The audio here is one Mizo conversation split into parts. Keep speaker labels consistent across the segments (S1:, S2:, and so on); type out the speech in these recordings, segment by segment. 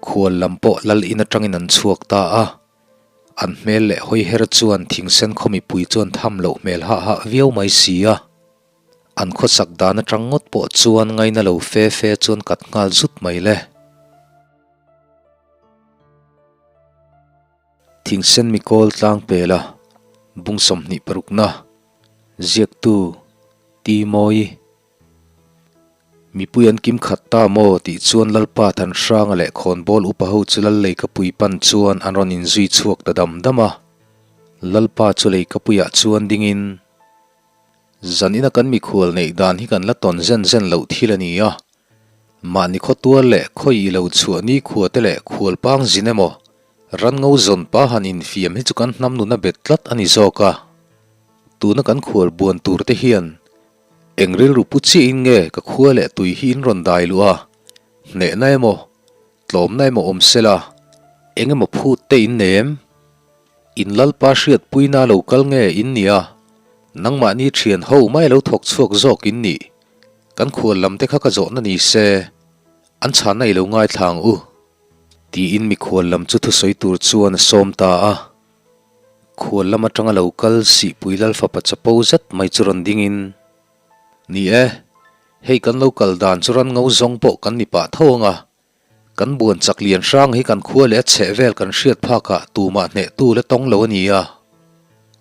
S1: Khual lam pawh lal in atangin an chhuak ta a. An hmel leh hawi her chuan thingsen khaw mipui chuan tham loh hmel hah hah viau mai si a. An khawsak dan atang ngawt pawh chuan ngaina lo fe fe chuan kat nghal zut mai le. Thingsen mikawl tlang pela bung 26na ziaktu Ti Mawi. Mipui an kim khat ta maw tih chuan Lalpa Thanhranga leh Khawnbawl upa ho chu Lal Leikapui pan chuan an rawn inzui chhuak ta dam dam a. Lalpa chu Leikapuiah chuan dingin, Zanina kan mikhual neih dan hi kan la tawn zen zen loh thil a ni a. Mahni khawtual leh khawi i lo chhuah ni khua te leh khual pang zin emaw, ranngo zawn pa han infiam hi chu kan hnam nun a bet tlat a ni zawk a. Tuna kan khual buan tur te hian Eng rilru pu chiahin nge ka khua leh tui hi in rawn dai luh a, hnehna emaw, tlawmna emaw awm sela, eng emaw phut te in nei em? In Lalpa hriatpuina lo kal nge in nia, nangmahni thian ho mai lo thawk chhuak zawk in nih, kan khual lam te kha ka zawhna ni se, an chhanna i lo ngaithla ang u. Tiin mikhual lam chu thusawi tur chuan a sawm ta a. Khual lam atanga lo kal Sihpui Lalfapa chapo zet mai chu rawn dingin, Ni e, hei kan lo kal dan chu ran ngo zawng pawh kan ni pah tho ang a, kan buan chak lian hrang hi kan khua leh a chheh vel kan hriat phakah tumah hnehtu la tawng lo a ni a.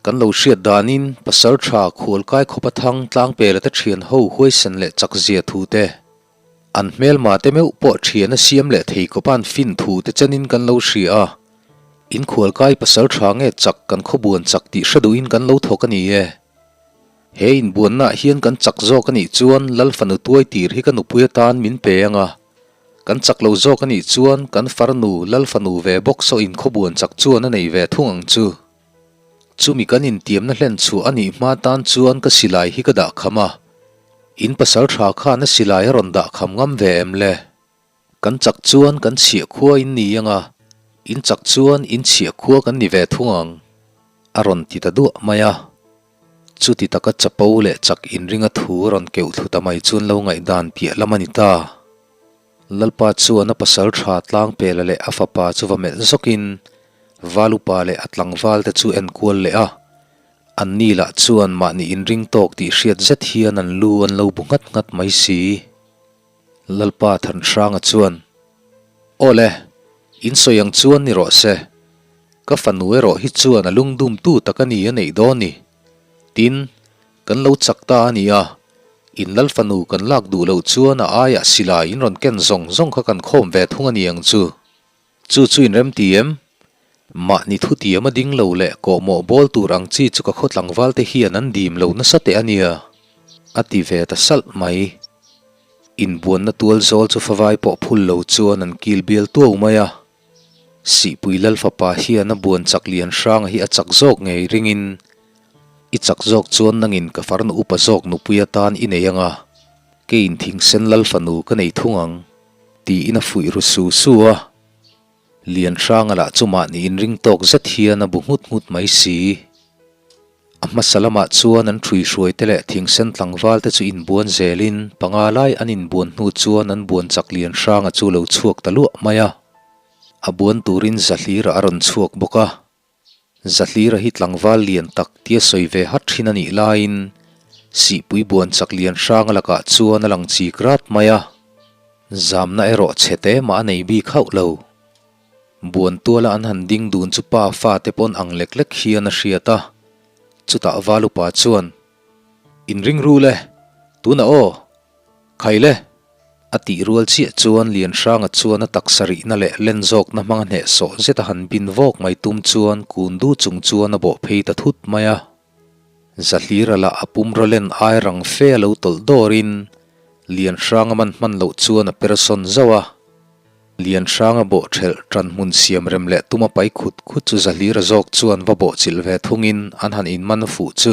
S1: Kan lo hriat danin pasal tha khual kai khawpa thang tlangpela te thian ho huaisen leh chak zia thu te, an hmelma te meuh pawh thian a siam leh thei khawpa an fin thu te chenin kan lo hria a. In khualkai pasal tha nge chak kan khawbuan chak tih hre duhin kan lo thawk a ni e. He inbuannaah hian kan chak zawk a nih chuan Lal fanu tuai tir hi ka nupui atan min pe ang a. Kan chak lo zawk a nih chuan kan farnu Lal fanu ve bawk saw in khawbuan chak chuan a nei ve thung ang chu. Chumi kan intiamna hlen chhuah a nih hma tan chuan ka silai hi ka dah kham a. In pasal tha khan a silai a rawn dah kham ngam ve em le? Kan chak chuan kan chhiah khua in ni ang a, in chak chuan in chhiah khua kan ni ve thung ang, a rawn ti ta duah mai a. Chuti taka chapo leh chak inringa thu a rawn keuh thlu ta mai chuan lo ngaihdan piah lam a ni ta. Lalpa chuan a pasal tha tlangpela leh a fapa chu va melh zawkin Valupa leh a tlangval te chu enkual leh a. Anni lah chuan mahni inring tawk tih hriat zet hian an lu an lo bu nghat nghat mai si. Lalpa Thanhranga chuan, Aw le, in sawi ang chuan ni rawh se. Ka fanu erawh hi chuan a lungdumtu tak a ni a neih dawn ni. Tin, kan lo chak ta a ni a, in Lal fanu kan lak duh loh chuan a aiah silai in rawn ken zawng zawng kha kan khawm ve thung a ni ang chu. Chu chu in remti em? Mahni thutiam a ding lo leh kawhmawh bawl tur ang chi chu ka khaw tlangval te hian an dim lo nasa teh a nia, a ti ve ta salh mai. Inbuanna tual zawl chu favai pawh phul lo chuan an kil bial tuau mai a. Sihpui Lal fapa hian a buan chak lian hranga hi a chak zawk ngei ringin, I chak zawk chuan nangin ka farnu upa zawk nupui atan i nei ang a, keiin thingsen Lal fanu ka nei thung ang, tiin a fuih ru su su a. Lian hranga lah chu mahni inring tawk zet hian a bu nghut nghut mai si. A hmasa lamah chuan an ṭhui hruai te leh thingsen tlangval te chu inbuan zelin panga lai an inbuan hnu chuan an buan chak lian hranga chu lo chhuak ta luah mai a. A buan turin Zahlira a rawn chhuak bawk a. Zahlira hi tlangval lian tak tia sawi ve hat thin a nih laiin Sihpui buan chak lian hranga lakah chuan a lang chik rat mai a. Zamna erawh chhe te mah a nei bik hauh lo. Buan tuala an han ding dun chu pa fate pawn ang lek lek hian a hriat a, chutah Valupa chuan, In ring ru le, tunah aw, khai le! A tih rual chiah chuan Lianhranga chuan a taksa rihna leh len zawkna hmanga hnehsawh zet a han bin vawk mai tum chuan kun du chung chuan a bawh phei ta thut mai a. Zahlira lah a pumraw len ai rang fe a lo tawlh dawrin Lianhranga man hman loh chuan a persawn zauh a. Lianhranga bawh thelh tan hmun siam rem leh tuma pai khut khut chu Zahlira zawk chuan va bawh chilh ve thungin an han inman fuh chu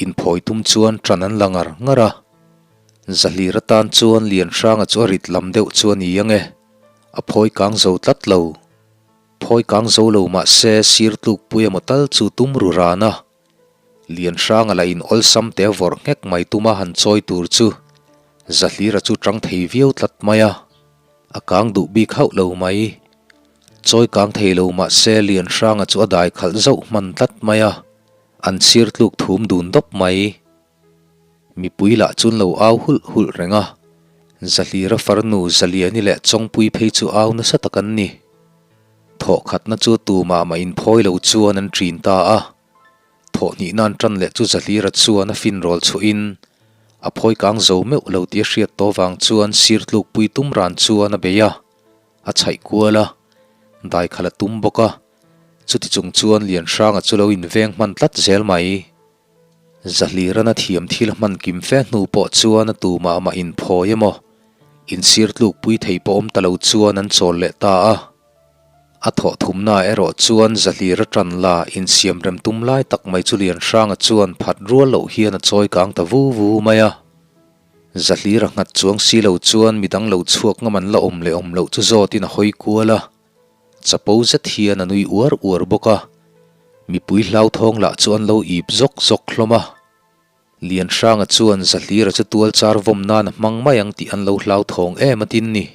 S1: inphawi tum chuan tan an la ngar ngar a. Zahlira tan chuan Lianhranga chu a rit lam deuh chu a ni ang e, a phawi kang zo tlat lo. Phawi kang zo lo mah se sir tlukpui emaw tal chu tum ru ran a. Lianhranga lah in awlsam te vawrh nghek mai tuma han chawi tur chu Zahlira chu tang thei viau tlat mai a. A kang duh bik hauh lo mai. Chawi kang thei lo mah se Lianhranga chu a dai khalh zauh hman tlat mai a, an sir tluk thum dun dawp mai. Mipui lah chu an lo au hulh hulh reng a, Zahlira farnu Zaliani leh Chawngpui phei chu au nasa tak an ni. Thawhkhatna chu tumah mah inphawi lo chuan an ṭin ta a. Thawh hnihna an ṭan leh chu Zahlira chuan a finrawl chhuahin a phawi kang zo meuh lo tih a hriat tawh vang chuan sir tlukpui tum ran chuan a bei a, a chhaih kual a, daikhalh a tum bawk a, chuti chung chuan Lianhranga chu lo inveng hman tlat zel mai. Zahlirana thiam thil a hman kim fe hnu pawh chuan a tumah mah inphawi emaw, insir tlukpui thei pawh awm ta lo chuan an chawl leh ta a. A thawh thumna erawh chuan Zahlira tan la insiam rem tum lai tak mai chu Lianhranga chuan phat rual loh hian a chawi kang ta vu vu mai a. Zahlira nghat chuang si lo chuan midang lo chhuak ngam an la awm leh awm loh chu zawtin a hawi kual a. Chapo zet hian a nui uar uar bawk a. Mipui hlauthawng lah chu an lo ip zawk zawk hlawm a. Lianhranga chuan Zahlira chu tual char vawm nan a hmang mai ang tih an lo hlauthawng em a tin ni.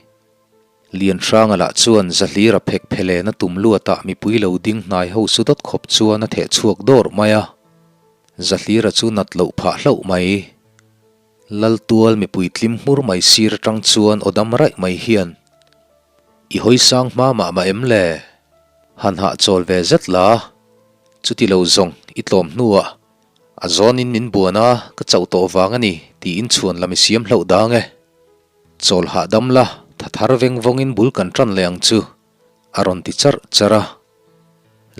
S1: Lianhranga lah chuan Zahlira phek phelena tum luatah mipui lo ding hnai ho su dawt khawp chuan a theh chhuak dawr mai a. Zahlira chu nat loh phah hlauh mai. Laltual mipui tlim hmur mai sir atang chuan aw dam raih mai hian, I hawi sang hma mah mah em le? Han hahchawl ve zet la, chuti lo zawng i tlawm hnuah A zawnin min buan a, ka chauh tawh vang a ni, tiin chhuan lam i siam hlauh dang e. Chawl hahdam la, tha thar veng vawngin bul kan ṭan leh ang chu, a rawn ti charh charh a.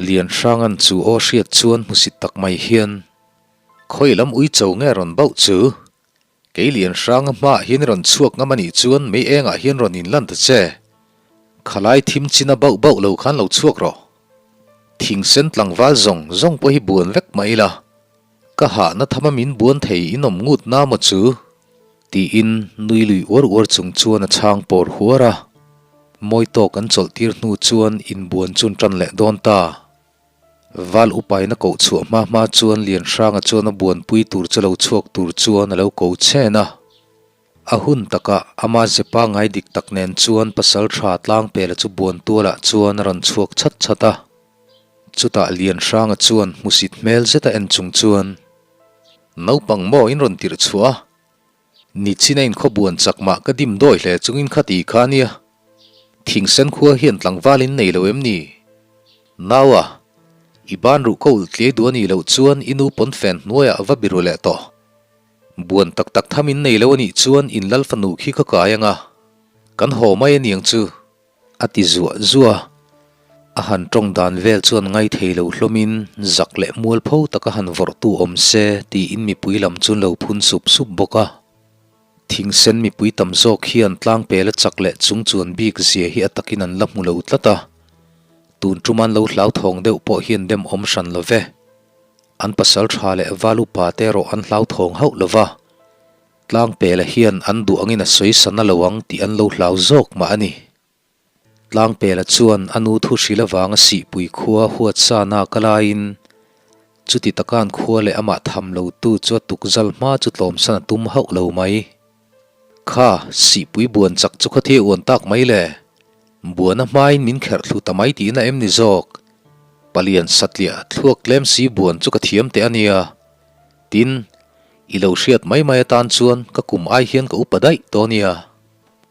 S1: Lianhranga'n chu aw hriat chuan hmusit tak mai hian, Khawi lam uicho nge rawn bauh chu? Kei Lianhranga hmaah hian i rawn chhuak ngam a nih chuan mei engah hian rawn inlan ta che. Khalai thim china bauh bauh lo khan lo chhuak rawh. Thingsen tlangval zawng zawng pawh hi buan vek mah ila, ka hahna thama min buan thei in awm ngut na maw chu? Tiin nui lui uar uar chung chuan a chhang pawr huar a. Mawi tawk an chawlh tir hnu chuan inbuan chu an tan leh dawn ta. Val upaina koh chhuah hma hma chuan Lianhranga chuan a buanpui tur chu lo chhuak tur chuan a lo ko chhen a. A hun takah ama ze pangai dik tak nen chuan pasal tha tlangpela chu buan tualah chuan a rawn chhuak chhat chhat a. Chutah Lianhranga chuan hmusit hmel zeta en chung chuan, Naupang maw in rawn tirh chhuah a? Nichina inkhaw buan chak mah ka dim dawi hle chungin kha ti kha ania. Thingsen khua hian tlangval in nei lo em ni? Naua, i ban ruh ka ulh tliai duh a nih loh chuan i nu pawnfen hnuaiah va biru leh tawh. Buan tak tak tham in nei lo a nih chuan in lal fanu khi ka kai anga, kan haw mai a niang chu. A ti zuah zuah a, a han tawng dan vel chuan ngaithei lo hlawmin zak leh mualpho taka han vawrhtu awm se tiin mipui lam chu an lo phun sup sup bawk a. Thingsen mipui tam zawk hian tlangpela chak leh chung chuan bik zia hi a takin an la hmu lo tlat a, tun tum an lo hlauthawng deuh pawh hian dem awm hran lo ve. An pasal tha leh val upa te erawh an hlauthawng hauh lo va. Tlangpela hian an duh angin a sawi sana lo ang tih an lo hlau zawk mah a ni. Tlangpela chuan a nu thu hrilh avanga sihpui khua huat sa nak a laiin chuti taka an khua leh amah tham lo tu chu a tukzal hma chu tlawmsan a tum hauh lo mai. Kha, sihpui buan chak chu khatia uan tak mai le. Buana hmain min kherh thlu ta mai tihna em ni zawk? Palian satliah thluak tlem si buan chu ka thiam teh a nia. Tin, i lo hriat mai mai atan chuan ka kum ai hian ka upa daih tawh nia.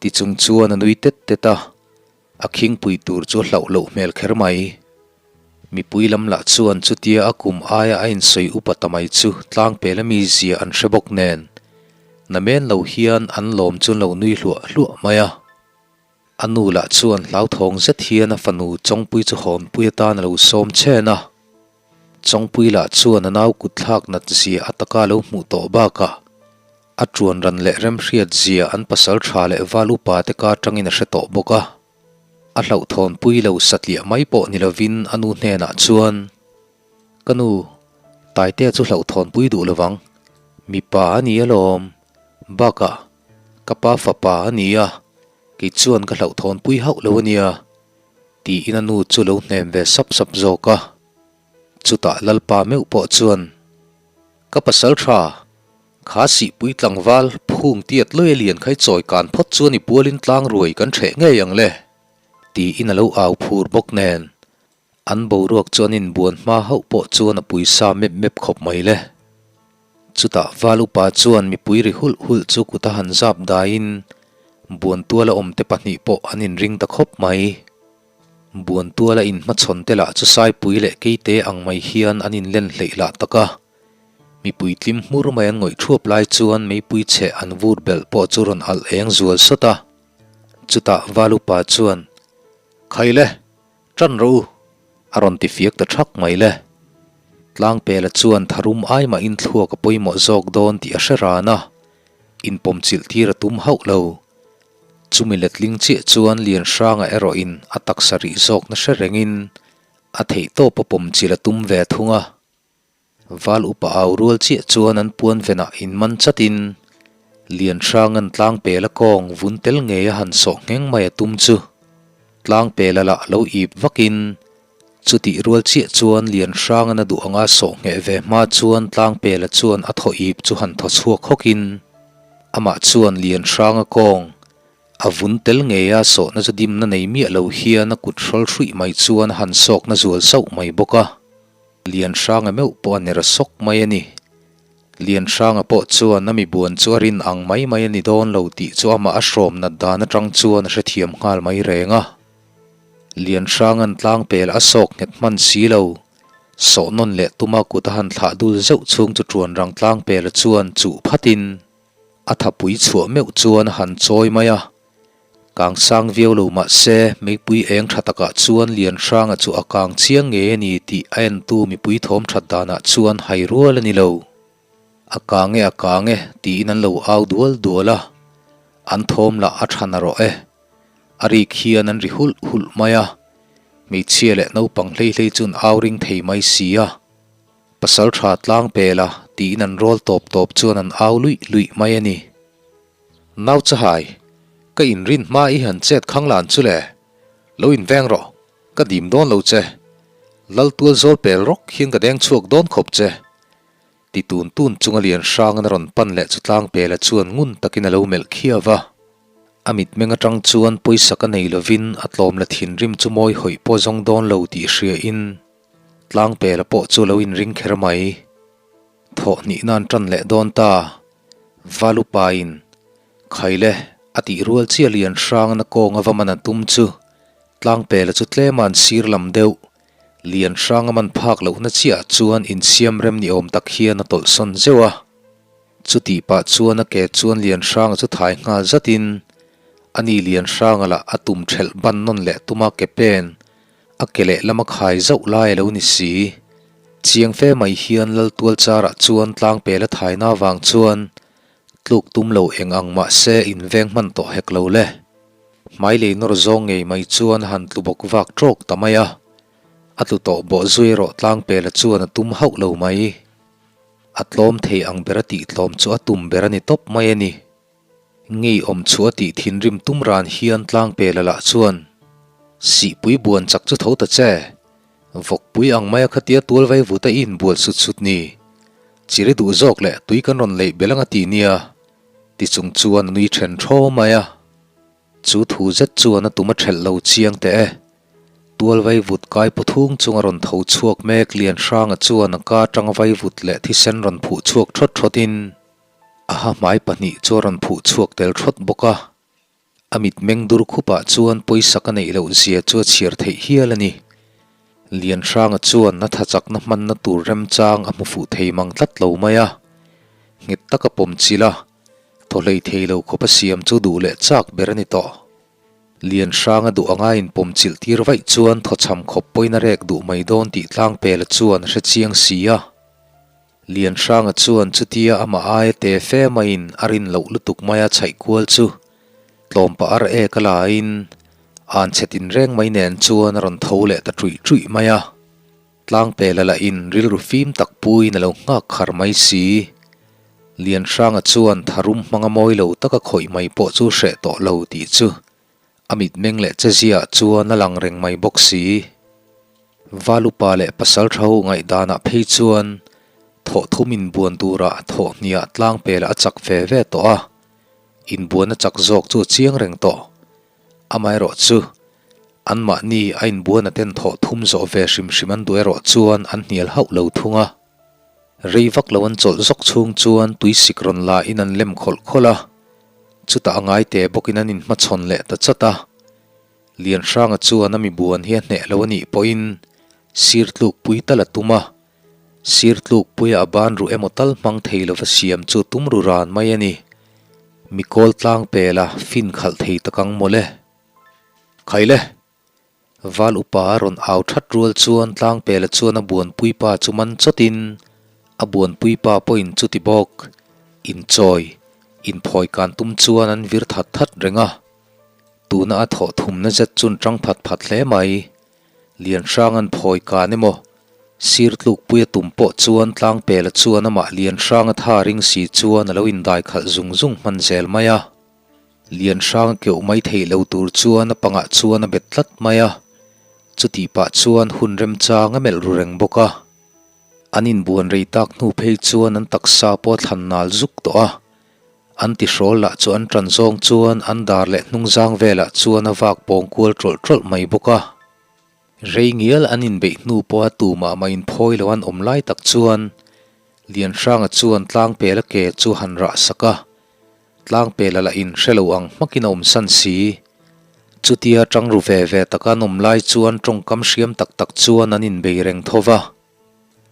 S1: Ti chung chuan a nui tet tet a, a khingpui tur chu a hlauh loh hmel kher mai. Mipui lam lah chuan chutia a kum aia a insawi upa ta mai chu tlangpel a mizia an hre bawk nen, namen lo hian an lawm chu an lo nui hluah hluah mai a. A nu lah chuan hlauthawng zet hian a fanu Chawngpui chu hawnpui atan a lo sawm chen a. Chawngpui lah chuan a nau kut thlak nat zia a taka lo hmuh tawh bakah a tuan ran leh remhriat zia an pasal tha leh val upa te kar tangin a hre tawh bawk a. A hlauhthawnpui lo satliah mai pawh ni lovin a nu hnenah chuan, Ka nu, Taitea chu hlauhthawnpui duh lovang. Mipa a ni alawm. Bakah, ka pa fapa a ni a, kei chuan ka hlauhthawnpui hauh lo a nia. Tiin a nu chu lo hnem ve sap sap zawk a. Chutah Lalpa meuh pawh chuan, Ka pasal tha, kha sihpui tlangval phung tiat lawia lian khai chawi kan phawt chuan i pualin tlang ruai kan ṭheh ngei ang le. Tiin a lo au phur bawk nen, an boruak chu an inbuan hma hauh pawh chuan a pui sa mep mep khawp mai le. Chutah Val upa chuan mipui ri hulh hulh chu kut a han zap daiin Buantuala awmte pahnih pawh an inring ta khawp mai. Buantuala inhmachhawn te lah chu Saipui leh Keite ang mai hian an inlen hleih lah tak a. Mipui tlim hmur mai an ngawih thuap lai chuan meipui chheh an vur belh pawh chu rawn alh eng zual sawt a. Chutah Valupa chuan, Khai le! Ṭan rawh u! A rawn ti fiak ta ṭhak mai le. Tlangpela chuan tharum ai mahin thluak a pawimawh zawk dawn tih a hre ran a, inpawmchilh tir a tum hauh lo. Chumi letling chiah chuan Lianhranga erawhin a taksa rih zawkna hre rengin a theihtawp a pawmchilh a tum ve thung a. Val upa au rual chiah chuan an puan venah inman chatin Lianhranga'n Tlangpela kawng vun tel ngei a han sawh ngheng mai a tum chu Tlangpela lah lo ip vakin chutih rual chiah chuan Lianhranga'n a duh anga sawh ngheh ve hma chuan Tlangpela chuan a thaw ip chu han thaw chhuak hawkin amah chuan Lianhranga kawng a vun tel ngei a sawhna chu dimna nei miah lo hian a kut hrawl hruih mai chuan a han sawkna zual sauh mai bawk a. Lianhranga meuh pawh a ner sawk mai a ni. Lianhranga pawh chuan a mi buan chu a rin ang mai mai a ni dawn lo tih chu amah a hrawm nat dan atang chuan a hrethiam nghal mai reng a. Lianhranga'n tlangpel a sawk nghet hman si lo. Sawh nawn leh tuma kut a han thlah dul zeuh chhung chu ṭuan rang tlangpela chuan chuh phatin a thapui chhuah meuh chuan a han chawi mai a. Kang sang viau lo mah se, meipui eng tha takah chuan Lianhranga chu a kang chiang ngei a ni tih a entu mipui thawm that danah chuan hai rual a ni lo. A kang e, a kang e, tiin an lo au dual dual a, an thawm lah a tha na rawh e. A rik hian an ri hulh hulh mai a, hmeichhia leh naupang hlei hlei chu an au ring thei mai si a. Pasal tha tlang pel a, tiin an rawl tawp tawp chuan an au luih luih mai a ni. Nau chahai, ka inrin hma i han chet khang lan chu le. Lo inveng rawh, ka dim dawn lo che. Lal tual zawl pel rawk hian ka deng chhuak dawn khawp che. Ti tun tun chunga lian hrangin a rawn pan leh chu tlang pela chuan ngun takin a lo melh khiau va. A mitmeng atang chuan pawisa ka nei lovin a tlawm la thinrim chu mawi hawih pawh zawng dawn lo tih hria in tlang pela pawh chu a lo inring kher mai. Thawh hnih nan tan leh dawn ta. Valupain, Khaile, a tih rual chiah lian hrangna kawnga va man a tum chu Tlangpela chu tlema an sir lam deuh. Lian hranga man phak lohna chiah chuan insiam rem ni awm tak hian a tawlhsawn zeuh a. Chutih pah chuan a ke chuan Lian hranga chu thai nghal zatin ani Lian hranga lah a tum thelh ban nawn leh tuma ke pen A ke leh lama khai zauh lai a lo ni si. Chiang fe mai hian Lal tual charah chuan tlangpel a thaina avang chuan tluk tum lo eng ang mah se inveng hman tawh hek lo le. Hmai lei nawr zawng ngei mai chuan a han tlu bawk vak tawk ta mai a. A tlu tawh bawh zui erawh tlangpela chuan a tum hauh lo mai. A tlawm thei ang ber a tih tlawm chu a tum ber a ni tawp mai a ni. Ngeiawm chu a tih thinrim tum ran hian tlangpela lah chuan, Sihpui buan chak chu tho ta che. Vawkpui ang maia khatia tual vai vut a i inbual sut sut ni. Chiri duh zawk leh tui kan rawn leih belh anga ti nia, ti chung chuan a nui then thaw mai a. Chu thu zet chuan a tum a thelh lo chiang teh e. Tual vai vut kai paw thung chung a rawn tho chhuak mek Lianhranga chuan a ka atanga vai vut leh thisen rawn phuh chhuak thawt thawtin, A ha hmai pahnih chu a rawn phuh chhuak tel thawt bawk a, a mitmeng dur khupah chuan pawisa ka neih loh zia chu a chhiar theih hial a ni. Lianhranga chuan a tha chakna hmanna tur remchang a hmu fuh thei mang tlat lo mai a, nghet taka pawm chilh a, thaw hlei thei lo khawp a siam chu duh leh chak ber a ni tawh. Lianhranga duh anga inpawm chilh tir vaih chuan thawchham khawp pawhin a rek duh mai dawn tih tlangpela chuan a hre chiang si a. Lianhranga chuan chutia amah aia te fe maiin a rin loh lutuk maia chhaih kual chu tlawm pah ar ek a laiin an chhe tin reng mai nen chuan a rawn tho leh ta ṭuih ṭuih mai a. Tlangpela lahin rilru fim tak puiin a lo nghak khar mai si. Lianhranga chuan tharum hmanga mawi lo taka khawih mai pawh chu hreh tawh lo tih chu A mitmeng leh cheziaah chuan a lang reng mai bawk si. Valupa leh Pasaltha ho ngaihdanah phei chuan thawh thum inbuan turah thawh hniah tlangpelah a chak ve ve tawh a, inbuan a chak zawk chu a chiang reng tawh. Amaherawhchu, Anmahni a inbuana ten thawh thum zawh ve hrim hrim an duh erawh chuan an hnial hauh lo thung a. Rei vak lo an chawlh zawk chhung chuan tuisik rawn la in an lem khawlh khawlh a, chutah a ngai te bawkin an inhmachhawn leh ta chat a. Lianhranga chuan a mi buan hi a hneh lo a nih pawhin sir tlukpui tal a tum a, sir tlukpuia a ban ruh emaw tal hmang thei lova siam chu tum ru ran mai a ni. Mi kawl tlang pela fin khalh thei tak ang mawle. Khaile! Val upa a rawn au that rual chuan Tlangpela chuan a buanpuipa chu man chawtin a buanpuipa pawhin chuti bawk inchawi, inphawi kan tum chuan an vir that that reng a. Tuna a thawh thumna zet chun tang phat phat hle mai. Lianhranga'n phawi kan emaw sir tlukpui a tum pawh chuan Tlangpela chuan amah Lianhranga tha ring si chuan a lo indai khalh zung zung hman zel mai a. Lianhrang keuh mai theih lo tur chuan a pangah chuan a bet tlat mai a, chutih pah chuan hun remchang a melh ru reng bawk a. An inbuan rei tak hnu phei chuan an taksa pawh a thlan nal zuk tawh a, an tihrawl lah chu an tan zawng chuan an dar leh hnungzang velah chuan a vak pawng kual tawlh tawlh mai bawk a. Rei ngial an inbeih hnu pawha tumah mah inphawi lo an awm lai tak chuan Lianhranga chuan tlangpela ke chu han rah sak a, Tlangpela lah in hre lo ang hmakin a awm san si. Chutia tang ru ve ve taka an awm lai chuan tawngkam hriam tak tak chuan an inbei reng tho va.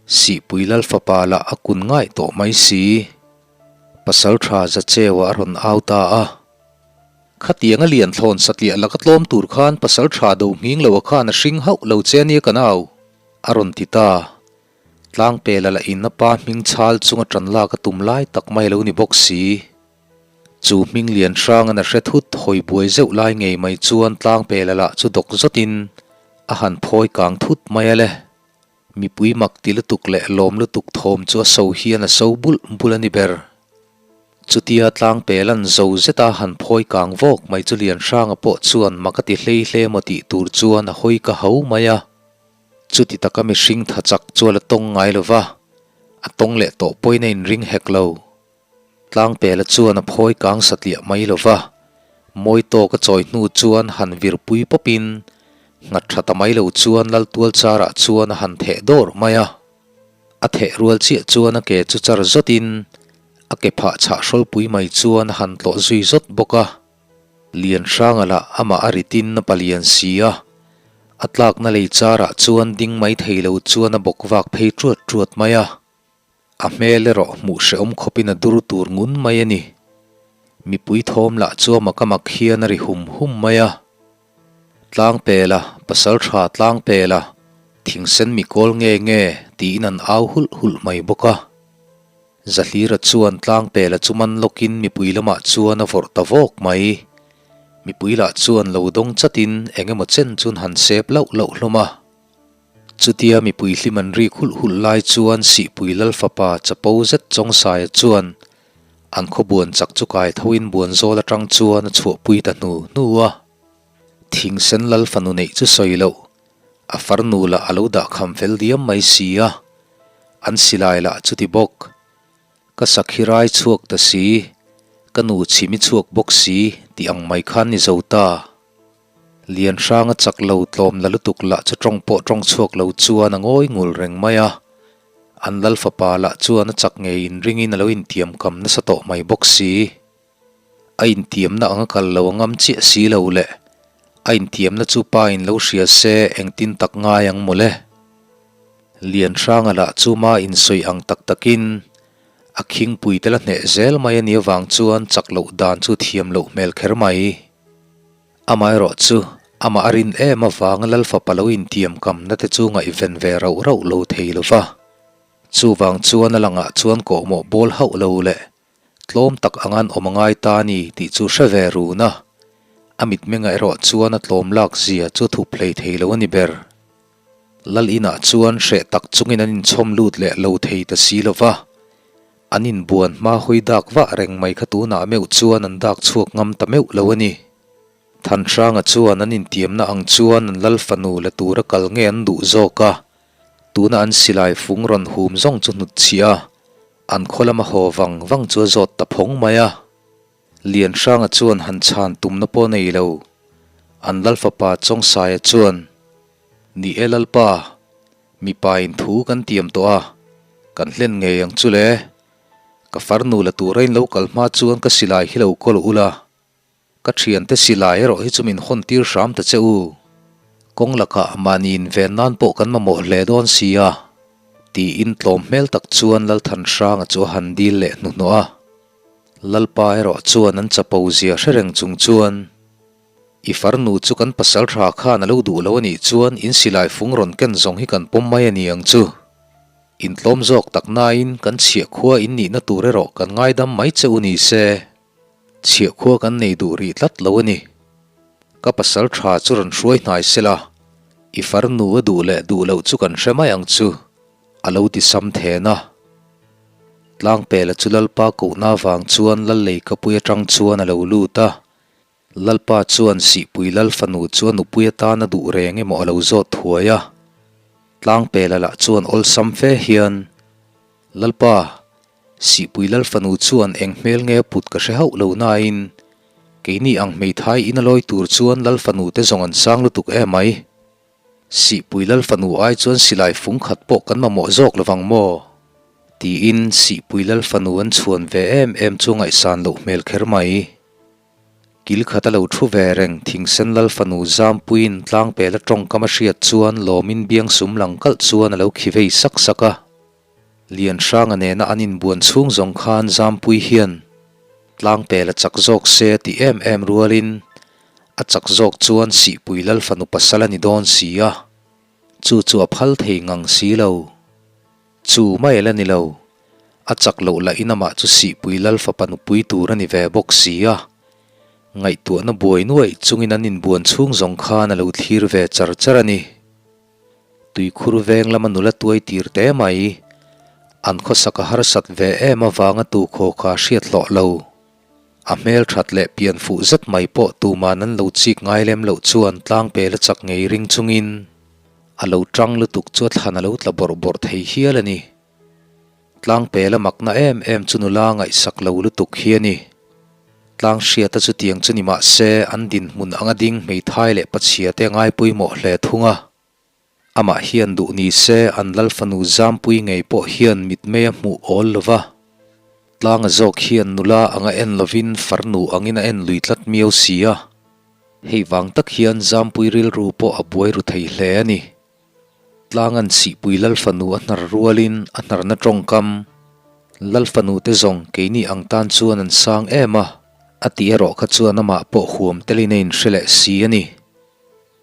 S1: Sihpui Lal fapa lah a kun ngaih tawh mai si. Pasal tha Zacheua a rawn au ta a. Khatiang a lian thlawn satliah laka tlawm tur khan pasal tha do nghing lo a khan a hring hauh lo che ania kan au, a rawn ti ta. Tlangpela lah in a pa hming chhal chunga tan lak a tum lai tak mai lo ni bawk si. Chu hming lian hrangan a hre thut hawi buai zeuh lai ngei mai chuan Tlangpela lah chu dawk zawtin a han phawi kang thut mai a le. Mipui mak ti lutuk leh lawm lutuk thawm chu a so hian a so bulh bulh a ni ber. Chutia Tlangpela'n zo zeta han phawi kang vawk mai chu Lianhranga pawh chuan mak a ti hlei hle maw tih tur chuan a hawi ka ho mai a. Chuti taka mihring tha chak chu a la tawng ngai lo va, a tawng leh tawh pawhin a inring hek lo. Tlangpela chuan a phawi kang satliah mai lo va, mawi tawk a chawi hnu chuan han virpui pawpin nghat tha ta mai lo chuan Laltual charah chuan a han theh dawr mai a. A theh rual chiah chuan a ke chu char zawtin a ke phah chhah hrawlpui mai chuan a han tlawh zui zawt bawk a. Lianhranga lah amah a ritin a palian si a, a tlakna lei charah chuan ding mai thei lo chuan a bawk vak phei ṭuat ṭuat mai a. A hmel erawh hmuh hrehawm khawpin a dur tur ngun mai a ni. Mipui thawm lah chu a mak a mak hian a ri hum hum mai a. Tlangpela, pasal tha Tlangpela, thingsen mi kawl nge nge tiin an au hulh hulh mai bawk a. Zahlira chuan Tlangpela chu man lawkin mipui lamah chuan a vawrh ta vawk mai. Mipui lah chuan lo dawng chatin eng emaw chen chun han sep lauh lauh hlawm a. Chutia mipui hlim an rik hulh hulh lai chuan Sihpui Lal fapa chapo zet Chawngsaia chuan an khaw buan chak chu kai thoin buan zawl atang chuan a chhuahpui ta hnu hnu a. Thingsen Lal fanu neih chu sawi loh A farnu lah a lo dah kham fel diam mai si a, an silai lah chuti bawk. Ka sakhi rai chhuak ta si, ka nu chhimi chhuak bawk si tih ang mai khan ni zo ta. Lianhranga chak lo tlawm la lutuk lah chu tawng pawh tawng chhuak lo chuan a ngawi ngul reng mai a. An lal fapa lah chuan a chak ngei inringin a lo intiam kam nasa tawh mai bawk si. A intiamna anga kal lo a ngam chiah si lo le. A intiamna chu pa in lo hria se engtin tak ngai ang mawle. Lianhranga lah chu ma insawi ang tak takin a khingpui te la hneh zel mai a nih avang chuan chak loh dan chu thiam loh hmel kher mai. Amaherawh chu amah a rin em avanga Lal fapa lo intiam kamna te chu ngaihven ve rauh rauh lo thei lo va. Chuvang chuan a langah chuan kawhmawh bawl hauh lo le. Tlawm tak ang an awm a ngai ta a ni tih chu hre ve run a, a mitmengah erawh chuan a tlawm lak zia chu thup hlei thei lo a ni ber. Lal inah chuan hreh tak chungin an inchhawm lut leh lo thei ta si lo va, an inbuan hma hawi dak vah reng mai kha tunah meuh chuan an dak chhuak ngam ta meuh lo a ni. Thanhranga chuan an intiamna ang chuan an lal fanu la tura kal nge an duh zawk a, tuna an silai fung rawn hum zawng chu hnutchhiah a, An khaw lama haw vang vang chu a zawt ta phawng mai a. Lianhranga chuan han chhan tumna pawh nei lo. An Lal fapa Chawngsaia chuan, Ni e Lalpa, mipa in thu kan tiam tawh a, kan hlen ngei ang chu le. Ka farnu la tura in lo kal hma chuan ka silai hi lo kawl ula. Ka thiante silai erawh hi chu min hawn tir hram ta che u. Kawng lakah mahni inven nan pawh kan mamawh hle dawn si a, tiin tlawm hmel tak chuan Lalthanhranga chu a han dil leh hnuhnawh a. Lalpa erawh chuan an chapo zia hre reng chung chuan, I farnu chu kan pasal tha khan a lo duh lo a nih chuan in silai fung rawn ken zawng hi kan pawm mai a ni ang chu. Intlawm zawk tak nain kan chhiah khua in nihna tur erawh kan ngaidam mai che u ni se. Chhiah khua kan nei duh rih tlat lo a ni. Ka pasal tha chu rawn hruai hnai sela, i farnu a duh leh duh loh chu kan hre mai ang chu, a lo ti sam then a. Tlangpela chu Lalpa kohna avang chuan Lallei kapui atang chuan a lo lut a. Lalpa chuan Sihpui Lal fanu chu a nupui atan a duh reng emaw a lo zawt thuai a. Tlangpela lah chuan awlsam fe hian, Lalpa, Sihpui Lal fanu chuan eng hmel nge a put ka hre hauh lo nain, keini ang hmeithai in a lawi tur chuan Lal fanu te zawng an sang lutuk em mai. Sihpui Lal fanu ai chuan silai fung khat pawh kan mamawh zawk lovang maw? Tiin Sihpui Lal fanu an chhuan ve em em chu ngaihsan loh hmel kher mai. Kil khat a lo thu ve reng Thingsen Lal fanu Zampuiin tlangpel a tawngkam a hriat chuan lawmin biangsum lang kalh chuan a lo khi vei sak sak a. Lianhranga nena an inbuan chhung zawng khan Zampui hian tlangpel a chak zawk se a tih em em rualin a chak zawk chuan Sihpui Lal fanu pasal a ni dawn si a, chu chu a phal thei ngang si lo. Chu mai la ni lo, a chak loh lahin amah chu Sihpui Lal fapa nupui tur a ni ve bawk si a, ngaihtuahna buai nuaih chungin an inbuan chhung zawng khan a lo thlir ve char char a ni. Tuikhur veng lama nula tuai tir te mai. An khawsak a harsat ve em avanga tu khaw kha hriat hlawh lo. A hmel that leh pian fuh zet mai pawh tuman an lo chik ngai lem loh chuan tlangpel a chak ngei ring chungin a lo tang lutuk chu a thlan a lo tla bawrh bawrh thei hial a ni. Tlangpel a makna em em chu nula ngaihsak lo lutuk hi a ni. Tlang hriata chutiang chu ni mah se an dinhmun anga ding hmeithai leh pachhia te a ngai pawimawh hle thung a. Amah hian duh ni se an lal fanu Zampui ngei pawh hian mitmei a hmuh awl lo va. Tlanga zawk hian nula anga en lovin farnu angin a en lui tlat miau si a. Hei vang tak hian Zampui rilru pawh a buai ru thei hle a ni. Tlangan Sihpui Lalfanu a hnar rualin a hnarna tawngkam, Lalfanu te zawng keini ang tan chuan an sang em a, a tih erawh kha chuan amah pawh huam telin a inhre leh si a ni.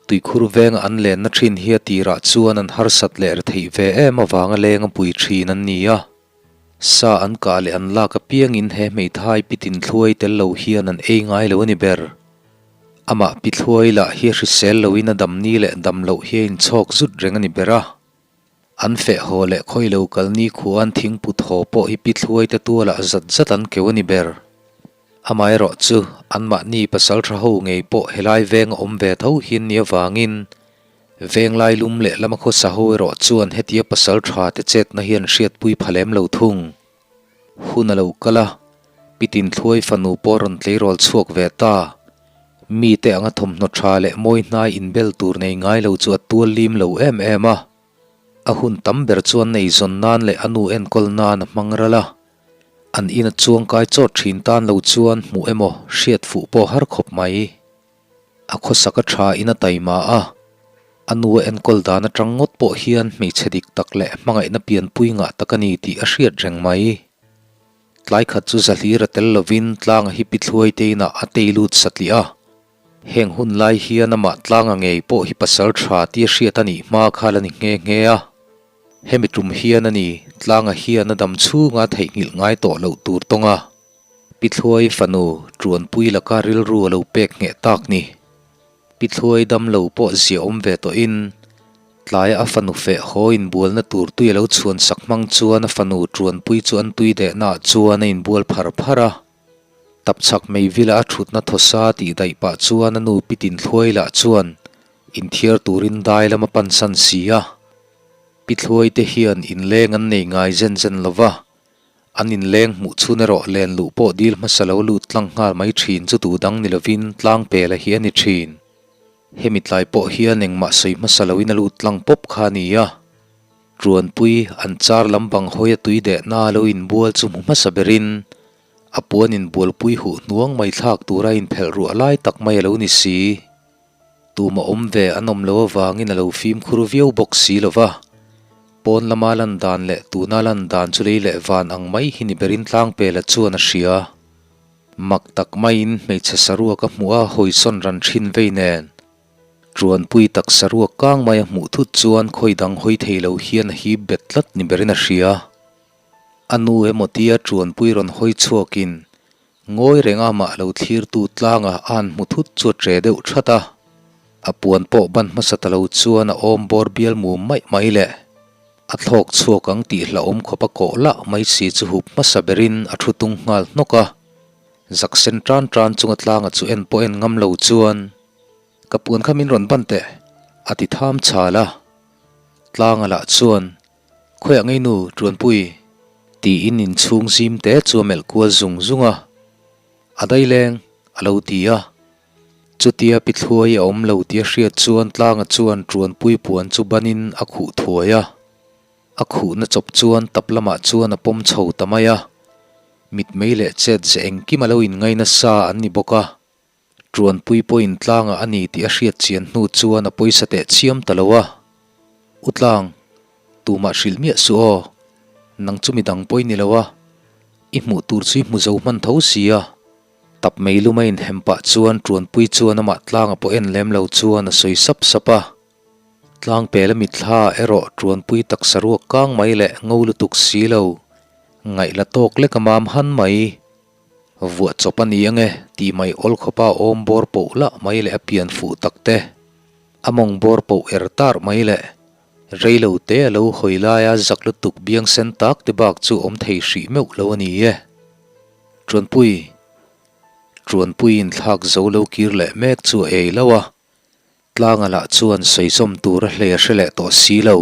S1: Tuikhur venga an lenna thin hi a tirah chuan an harsat leh retheih ve em avanga leng a pui thin an ni a. Sa an kah leh an lak apiangin he hmeithai pitin thluai tel lo hian an ei ngai lo a ni ber. Amah pi thluai lah hi a hrisel loin a damni leh dam loh hi a inchhawk zut reng a ni ber a. An feh haw leh khawi lo kal ni khuan thingput haw pawh hi pi thluai te tualah zat zat an keu a ni ber. Amaherawh chu anmahni pasal tha ho ngei pawh helai veng a awm ve tho hin ni avangin venglai lum leh lama khawsa ho erawh chuan hetia pasal tha te chetna hi an hriatpui pha lem lo thung. Hun a lo kal a, Pitin Thluai fanu pawh rawn tleirawl chhuak ve ta. Mite anga thawmhnaw tha leh mawi hnai inbel tur nei ngai lo chu a tual lim lo em em a. A hun tam ber chuan neizawn nan leh a nu enkawl nan a hmang ral a. An ina chuangkai chawt thin tan lo chuan hmuh emaw hriat fuh pawh har khawp mai. A khawsak a tha in a taima a, a nu a enkawl dan atang ngawt pawh hian hmeichhe dik tak leh hmangaihna pianpui ngah tak a ni tih a hriat reng mai. Tlai khat chu Zahlir a tel lovin tlanga hi Pithluai te inah a tei lut satliah a, heng hun lai hian amah tlanga ngei pawh hi pasal tha tia hriat a nih hma kha la ni nghe nghe a. Hemi tum hian a ni tlanga hian a dam chhunga theihnghilh ngai tawh loh tur tawng a. Pi Thluai fanu Ṭuanpui laka rilru a lo pek ngheh tak ni. Pi Thluai dam lo pawh ziahawm ve tawhin, tlaia a fanu feh haw inbualna tur tui a lo chhuan sak hmang chuan a fanu Ṭuanpui chu an tui dehnaah chuan a inbual phar phar a. Tapchhak meivila a ṭhutna thawsa tih daih pah chuan a nu Pi Tinthluai lah chuan inthiar turin dai lam a pansan si a. Pi Thluai te hian inleng an nei ngai zen zen lo va, An inleng hmuh chhun erawh len luh pawh dil hmasa lo lut tlang nghal mai thin chu tu dang ni lovin tlang pela hi a ni thin. Hemi tlai pawh hian engmah sawi hmasa loin a lut tlang pawp kha a ni a. Ṭuanpui an char lam bang hawi a tui dehna a lo inbual chu hmu hmasa berin a puan inbualpui huh hnuang mai thlak tura inphelh ruah lai tak mai a lo ni si. Tuma awm ve an awm lo avangin a lo fimkhur viau bawk si lo va. Pawn lama lan dan leh tuna lan dan chu lei leh van ang mai hi ni berin Tlangpela chuan a hria. Mak tak maiin hmeichhe saruak a hmuh a hawisawn ran thin vei nen. Ṭuanpui tak saruak kang mai a hmuh thut chuan khawi dang hawi thei lo hian a hip bet tlat ni berin a hria. A nu emaw tia ṭuanpui rawn hawi chhuakin ngawi reng amah lo thlirtu tlanga a han hmu thut chu a ṭe deuh that a. A puan pawh ban hmasa ta lo chuan a awm bawr bial mum maih mai le. A thlawk chhuak ang tih hlauhawm khawp a kawh lah mai si chu hup hmasa berin a thu tung nghal hnawk a. Zak sen tan tan chunga tlanga chu en pawh en ngam lo chuan, Ka puan kha min rawn ban teh, a ti tham chhal a. Tlanga lah chuan, Khawiah ngei nu, Ṭuanpui? Tiin inchhung zim te chu a melh kual zung zung a. A daileng, a lo ti a. Chutia pi thluai a awm lo tih a hriat chuan Tlanga chuan Ṭuanpui puan chu banin a khuh thuai a. A khuhna chawp chuan tap lamah chuan a pawm chho ta mai a. Mitmei leh chet ze engkim a lo inngai nasa an ni bawk a. Ṭuanpui pawhin Tlanga a ni tih a hriat chian hnu chuan a pawisa teh chiam ta lo a. U Tlang, tumah hrilh miah suh aw. Nang chu midang pawh i ni lo a. I hmuh tur chu i hmu zo hman tho si a. Tap mei lum a inhem pah chuan Ṭuanpui chuan amah tlanga pawh en lem lo chuan a sawi sap sap a. Tlang pela mitthla erawh Ṭuanpui taksa ruak kang mai leh ngo lutuk si lo, ngaih la tawk lek a mam han mai. Vuah chawp a ni ange tih mai awl khawpa awm bawr poh lah mai leh a pian fuh tak te, a mawng bawr poh er tar mai leh rei lo te a lo hawi laia zak lutuk biang sen tak te bak chu awm thei hrih meuh lo a ni e. Ṭuanpui, Ṭuanpuiin thlak zo lo kir leh mek chu a ei lo a, Tlanga lah chuan sawi zawm tur a hlei a hre leh tawh si lo.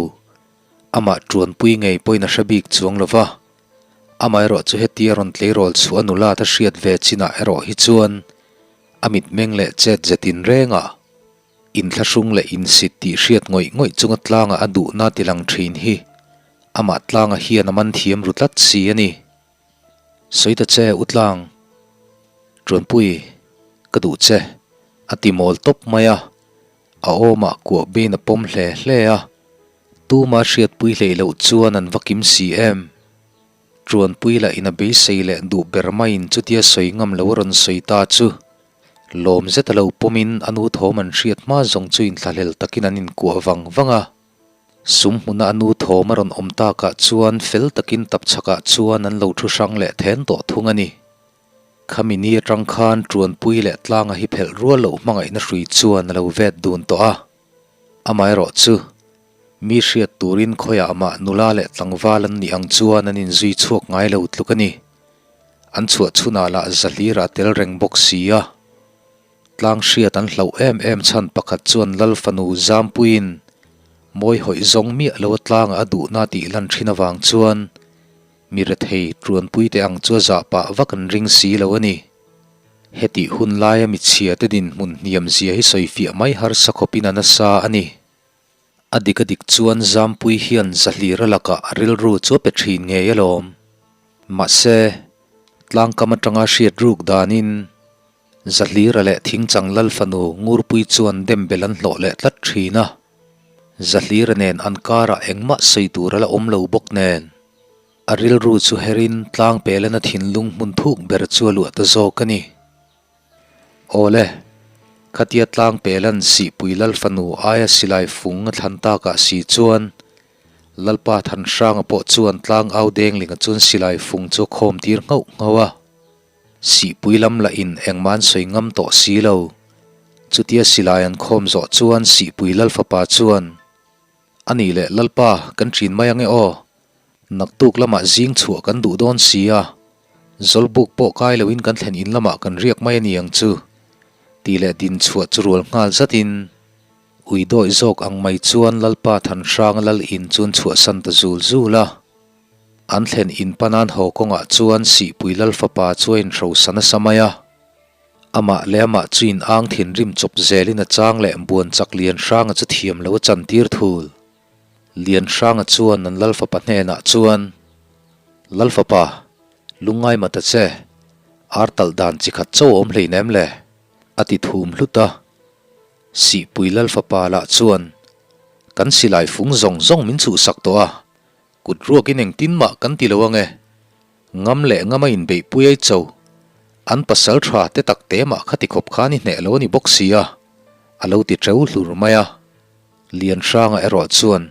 S1: Amah Ṭuanpui ngei pawhin a hre bik chuang lo va, amaherawh chu hetia rawn tleirawl chhuah a nula ta hriat ve chinah erawh hi chuan a mitmeng leh chet zetin rengah inthlahrung leh insit tih hriat ngawih ngawih chunga tlanga a duhna tilang ṭhin hi amah Tlanga hian a man thiam ru tlat si a ni. Sawi ta che U Tlang, Ṭuanpui, ka duh che, a ti mawl tawp mai a, a awmah kuah bein a pawm hle hle a, tuma hriatpui hleih loh chuan an va kim si em? Ṭuanpui lah in a beisei leh duh ber maiin chutia sawi ngam lo a rawn sawi ta chu lawm zet a lo pawmin a nu thawm an hriat hma zawng chu inthlahlel takin an inkuah vang vang a. Sum hmuna a nu thawm a rawn awm takah chuan fel takin tapchhakah chuan an lo thu hrang leh then tawh thung a ni. Khami ni atang khan Ṭuanpui leh Tlanga hi phelh rual loh hmangaihna hrui chuan a lo vet dun tawh a. Amaherawh chu, mi hriat turin khawiah mah nula leh tlangval an nih ang chuan an inzui chhuak ngai lo tluk a ni. An chhuah chhunah lah zahlirah a tel reng bawk si a. Tlang hriat an hlauh em em chhan pakhat chuan Lal fanu Zampuiin mawi hawih zawng miah lo a tlanga a duhna tih lan thin avang chuan mi rethei Ṭuanpui te ang chu a zah pah vak an ring si lo a ni. Hetih hun laia michhia te dinhmun hniam zia hi sawifiah mai harsa khawpin a nasa a ni. A dik a dik chuan Zampui hian Zahlira lakah a rilru chu a pe thin ngei alawm. Mahse, tlangkam atanga hriat ruk danin Zahlira leh Thingchang Lal fanu Ngurpui chuan dembel an hlawh leh tlat thin a. Zahlira nen an karah engmah sawi tur a la awm lo bawk nen, a rilru chu herin tlangpelana thinlung hmun thuk ber chu a luah ta zawk a ni. Awle, khatia tlangpelan Sihpui Lal fanu aia silai fung a thlan takah si chuan Lalpa Thanhranga pawh chuan tlang au denglinga chuan silai fung chu a khawm tir nghauh nghauh a. Sihpui lam lah in engmah an sawi ngam tawh si lo. Chutia silai an khawm zawh chuan Sihpui Lal fapa chuan, A nih leh Lalpa, kan ṭin mai ange aw. Naktuk lamah zing chhuah kan duh dawn si a, Zawlbuk pawh kai loin kan thlen in lamah kan riak mai a ni ang chu, tih leh din chhuah chu rual nghal zatin ui dawih zawk ang mai chuan Lalpa Thanhranga Lal in chu an chhuahsan ta zul zul a. An thlen in panan haw kawngah chuan Sihpui Lal fapa chu a inhrosa nasa mai a. Amah leh amah chu in ang thinrim chawp zelin a chang leh Buanchak Lianhranga chu thiam lo a chantir thul. Lianhranga chuan an Lalfapa hnenah chuan, Lalfapa, lungngai ma ta che, ar talh dan chi khat cho awm hleinem le, a ti thum hlut a. Sihpui Lalfapa lah chuan, Kan silai fung zawng zawng min chhuhsak tawh a, kut ruakin engtin mah kan ti lo ange. Ngam leh ngama inbeihpui ai cho, an pasal tha te tak te mah kha ti khawp khan i hneh lo a ni bawk si a, a lo ti teu hlur mai a. Lianhranga erawh chuan,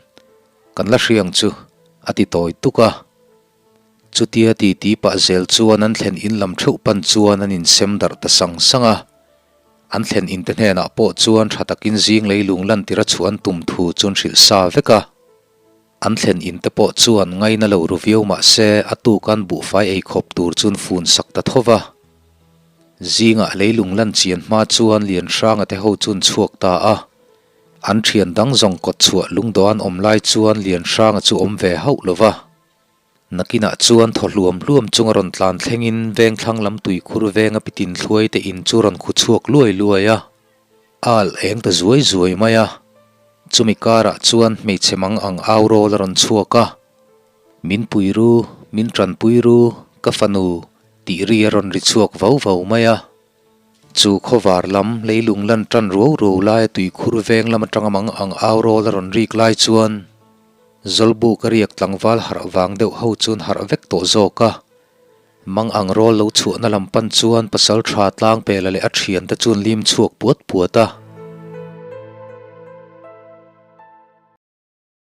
S1: Kan la hria ang chu, a ti tawi tuk a. Chutia titi pah zel chuan an thlen in lam theuh pan chuan an insem darh ta sang sang a. An thlen in te hnenah pawh chuan tha takin zing leilung lantira chhuah an tum thu chu an hrilh sa vek a. An thlen in te pawh chuan ngaina lo ru viau mah se a tukan buhfai ei khawp tur chu an fun sak ta tho va. Zingah leilung lan chian hma chuan Lianhranga te ho chu an chhuak ta a. An thian dang zawng kawt chhuah lungdawh an awm lai chuan Lianhranga chu awm ve hauh lo va. Nakinah chuan thaw hluam hluam chung a rawn tlan thlengin vengthlang lam tuikhur venga pitin thluai te in chu rawn khu chhuak luai luai a, a alh eng ta zuai zuai mai a. Chumi karah chuan hmeichhe mang ang au rawl a rawn chhuak a, Min pui ru, min tanpui ru, ka fanu, tih ri a rawn ri chhuak vau vau mai a. Chu khawvar lam leilung lan tan ruau ruau laia tuikhur veng lam atanga mang ang au rawl a rawn rik lai chuan Zawlbuk a riak tlangval harh vang deuh ho chuan harh vek tawh zawk a. Mang ang rawl lo chhuahna lam pan chuan pasal tha tlangpela leh a thiante chuan lim chhuak puat puat a.